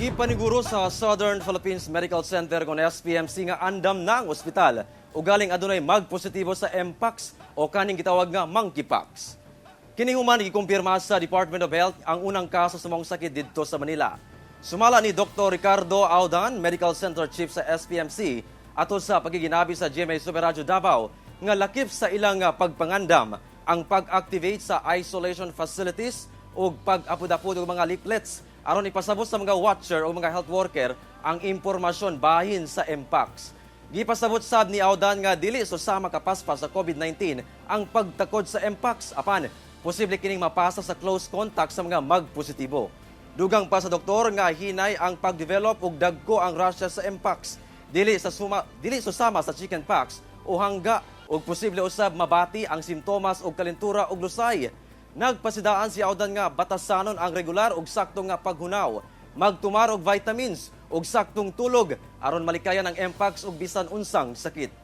Gipaniguro sa Southern Philippines Medical Center kon SPMC nga andam na ang ospital ugaling adunay magpositibo sa Mpox o kaning gitawag nga monkeypox. Kini human gikumpirma sa Department of Health ang unang kaso sa maong sakit didto sa Manila. Sumala ni Dr. Ricardo Audan, Medical Center Chief sa SPMC, ato sa pagiginabi sa GMA Super Radio Davao nga lakip sa ilang pagpangandam ang pag-activate sa isolation facilities ug pag-apod-apod og mga leaflets aron ipasabot sa mga watcher o mga health worker ang impormasyon bahin sa Mpox. Gipasabot sab ni Audan nga dili susama kapaspas sa COVID-19 ang pagtakod sa Mpox, apan posible kining mapasa sa close contact sa mga magpositibo. Dugang pa sa doktor nga hinay ang pagdevelop ug dagko ang rashes sa Mpox. Dili susama sa chickenpox o hangga ug posible usab mabati ang simptomas og kalentura ug lusay. Nagpasidaan si Audan nga batasanon ang regular ug sakto nga paghunaw, magtumar og vitamins ug saktong tulog aron malikayan ang Mpox ug bisan unsang sakit.